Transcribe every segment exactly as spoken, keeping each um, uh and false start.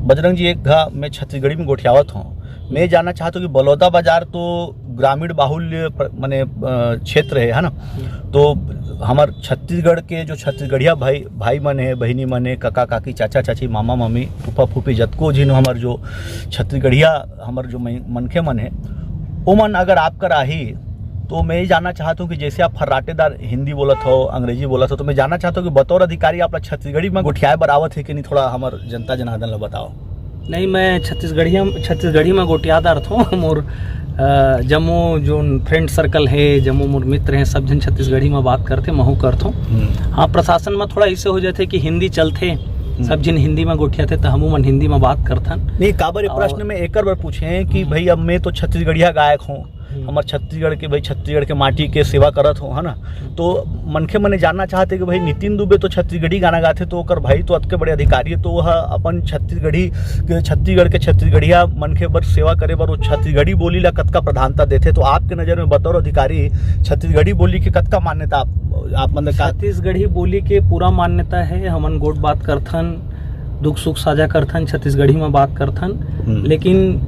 बजरंग जी, एक घा मैं छत्तीसगढ़ी में गोठियावत हूँ। मैं जानना चाहता हूँ कि बलौदा बाजार तो ग्रामीण बाहुल्य प्र-, माने, अ, क्षेत्र है, है ना? तो हमार छत्तीसगढ़ के जो छत्तीसगढ़िया भाई, भाई मन है, बहिनी मन है, काका काकी, चाचा चाची, मामा मामी, फूफा फूफी, जतको झिन हमार जो छत्तीसगढ़िया, हमार जो मन-, मनखे मन है, ओमन अगर आप कर आही, तो मैं ये जानना चाहता हूँ कि जैसे आप फर्राटेदार हिंदी बोलत हो, अंग्रेजी बोलत हो, तो मैं जानना चाहता हूँ कि बतौर अधिकारी आप ला छत्तीसगढ़ी में गोठियाए बर आवत है कि नहीं, थोड़ा हमार जनता जनार्दन ला बताओ। नहीं, मैं छत्तीसगढ़िया, छत्तीसगढ़ी में गोठियादार थो। मोर, अ, जम्मो जोन friend circle है, जम्मो मोर मित्र हैं, सब झन छत्तीसगढ़ी में बात करथे, महू करथो। हम्म। हाँ, प्रशासन में थोड़ा ऐसे हो जाथे कि हिंदी चलथे, हम्म। सब झन हिंदी में गोठियाथे, तो हमू मन हिंदी में बात करथन। नहीं, काबर ये और प्रश्न में एकर बर पूछे हैं कि हम्म। भाई, अब मैं तो छत्तीसगढ़िया गायक हूँ, हम्म। हमर छत्तीसगढ़ के, भाई, छत्तीसगढ़ के माटी के सेवा करत हो, है ना? तो मनखे मने जानना चाहते कि भाई, नितिन दुबे तो छत्तीसगढ़ी गाना गाथे, तो ओकर भाई तो अतके बड़े अधिकारी है, तो वह अपन छत्तीसगढ़ी के, छत्तीसगढ़ के छत्तीसगढ़िया मनखे बर सेवा करे बर वो छत्तीसगढ़ी बोली ला कतका प्रधानता देथे? तो आपके नजर में बतौर अधिकारी छत्तीसगढ़ी बोली के कतका मान्यता आप, आप मतलब का? छत्तीसगढ़ी बोली के पूरा मान्यता है। हमन गोठ बात करथन, दुख सुख साझा करथन, छत्तीसगढ़ी में बात करथन। हम्म। लेकिन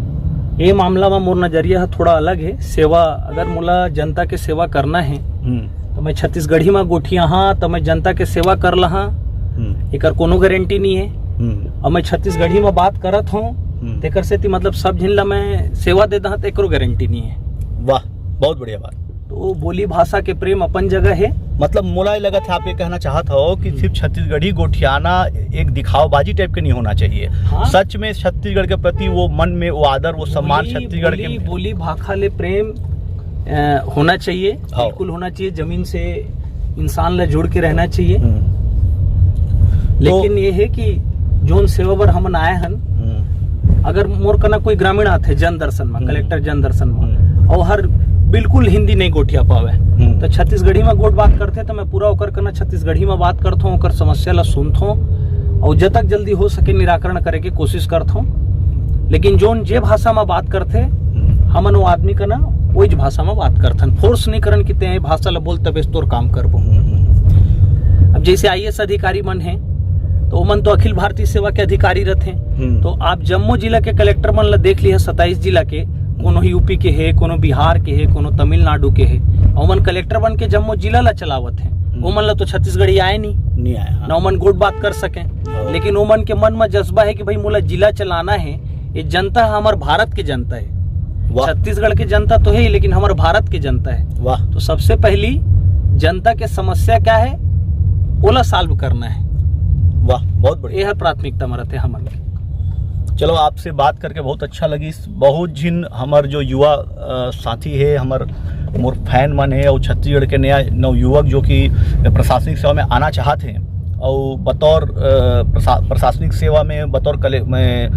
ये मामला में मोर नजरिया ह थोड़ा अलग है। सेवा, अगर मोला जनता के सेवा करना है, हम्म। तो मैं छत्तीसगढ़ी में गोठियाहा, तो मैं जनता के सेवा कर लहा, हम्म। एकर कोनो गारंटी नहीं है। हम्म। और मैं छत्तीसगढ़ी में बात करत हूँ, हम्म। तेकर सेती मतलब सब झिन ला मैं सेवा दे दहा, तो एकरो गारंटी नहीं है। वाह, बहुत बढ़िया बात। तो बोली भाषा के प्रेम अपन जगह है। मतलब, मोला ये लगत है, आप ये कहना चाहत हो कि हम्म। सिर्फ छत्तीसगढ़ी गोठियाना एक दिखावबाजी type के नहीं होना चाहिए। हाँ। सच में छत्तीसगढ़ के प्रति वो मन में वो आदर, वो सम्मान बोली, छत्तीसगढ़ बोली, के बोली भाखा ले प्रेम, अ, होना चाहिए, हाँ। बिल्कुल होना चाहिए। जमीन से इंसान ला जुड़ के रहना चाहिए। हम्म। लेकिन तो ये है कि जोन सेवा बर हमन आए हन, हम्म। अगर मोर कना कोई ग्रामीण आथे जन दर्शन में, हम्म। कलेक्टर जन दर्शन में, हम्म। और हर बिल्कुल हिंदी नहीं गोठिया पावे, हम्म। तो छत्तीसगढ़ी में गोठ बात करथे, तो मैं पूरा ओकर कना छत्तीसगढ़ी में बात करथों, ओकर समस्या ला सुनथों, और जतक जल्दी हो सके निराकरण करे के कोशिश करथों। लेकिन जोन जे भाषा में बात करथे, हम्म। हमन वो आदमी कना वही भाषा में बात करथन, force नहीं करन कि तें ये भाषा ला बोल, तबे से तोर काम करबो। हम्म। अब जैसे आईएएस अधिकारी मन हैं, तो ओमन तो अखिल भारतीय सेवा के अधिकारी रहथे। हम्म। तो आप जम्मो जिला के कलेक्टर मन ला देख लिहा, सत्ताईस जिला के, कोनो यूपी के है, कोनो बिहार के है, कोनो तमिलनाडु के है, और ओमन कलेक्टर बन के जम्मो जिला ला चलावत हैं। हम्म। ओमन ला तो छत्तीसगढ़ी आए नहीं, नहीं आए, हाँ। ना ओमन गोठ बात कर सके। हाँ। लेकिन ओमन के मन में जज्बा है कि भाई, मोला जिला चलाना है, ये जनता हमर भारत के जनता है। वाह। छत्तीसगढ़ के जनता तो है ही, लेकिन हमर भारत के जनता है। वाह। तो सबसे पहली जनता के समस्या क्या है, ओला solve करना है। वाह, बहुत बढ़िया। ये है प्राथमिकता में रहते हमन के। चलो, आपसे बात करके बहुत अच्छा लगिस। बहुत झिन हमर जो युवा, अ, साथी है, हमर मोर fan मन है, और छत्तीसगढ़ के नया नवयुवक जो कि प्रशासनिक सेवा में आना चाहत हैं, और बतौर, अ, प्रशा-, प्रशासनिक सेवा में बतौर कले-, में, अ,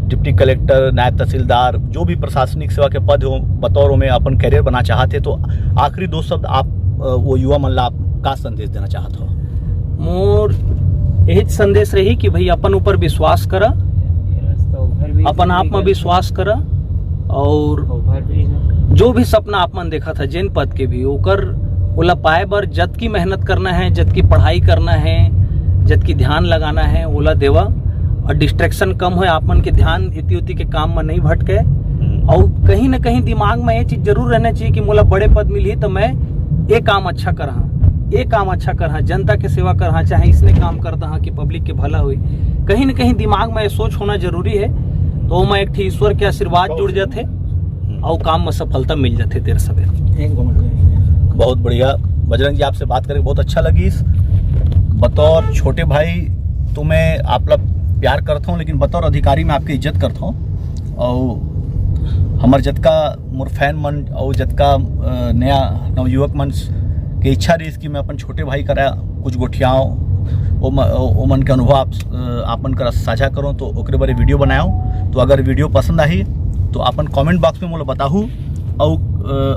डिप्टी कलेक्टर, नायब तहसीलदार, जो भी प्रशासनिक सेवा के पद हो, बतौर में अपन career बना चाहत है, तो आखिरी दो शब्द आप, अ, वो युवा मन ला आप का संदेश देना चाहत हो? मोर यही संदेश रही कि भाई, अपन ऊपर विश्वास करा, अपन आप में विश्वास करा, और जो भी सपना आप मन देखत है, जेन पद के भी, ओकर, ओला पाए बर जतकी मेहनत करना है, जतकी पढ़ाई करना है, जतकी ध्यान लगाना है, ओला देवा, और distraction कम होए, आप मन के ध्यान इति उति के काम में नहीं भटके। हम्म। और कहीं ना कहीं दिमाग में ये चीज जरूर रहना चाहिए कि मोला बड़े पद मिलही तो मैं ये काम अच्छा करहा, ये काम अच्छा करहा, जनता के सेवा करहा, चाहे इसने काम करता हाँ कि public के भला होई। कहीं ना कहीं दिमाग में ये सोच होना जरूरी है, तो ओमा एक ठे ईश्वर के आशीर्वाद जुड़ जाथे। हम्म। अउ काम में सफलता मिल जाथे तेर सबे। बहुत बढ़िया। बजरंग जी, आपसे बात करके बहुत अच्छा लगिस। बतौर छोटे भाई तो मैं आप ला प्यार करत हूँ, लेकिन बतौर अधिकारी मैं आपके इज्जत करत हूँ। और हमर जतका मोर fan मन और जतका, अ, नया नवयुवक मन के इच्छा रहिस कि मैं अपन छोटे भाई करा कुछ गोठियाओं, ओ म-, ओ, ओ मन के अनुभव आप, अ, आप मन करा साझा करूँ, तो ओकरे बारे video बनाओ। तो अगर video पसंद आही, तो अपन comment box में मोला बताहू। अउ, अ,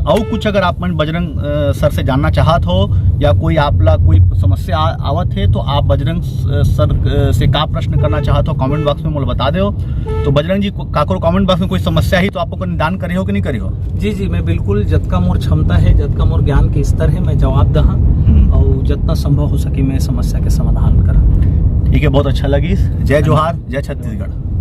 अउ कुछ अगर आप मन बजरंग, अ, सर से जानना चाहत हो, या कोई आप ला कोई समस्या आ-, आवत है, तो आप बजरंग स-, सर, अ, से का प्रश्न करना चाहत हो, comment box में मोला बता दो। तो बजरंग जी, को-, काकरो comment box में कोई समस्या ही, तो आप ओकर निदान करे हो कि नहीं करे हो? जी, जी, मैं बिल्कुल, जतका मोर क्षमता है, जतका मोर ज्ञान के स्तर है, मैं जवाब दहा, हम्म। और जतना संभव हो सके, मैं समस्या के समाधान करा। ठीक है, बहुत अच्छा लगिस। जय जोहार, जय छत्तीसगढ़।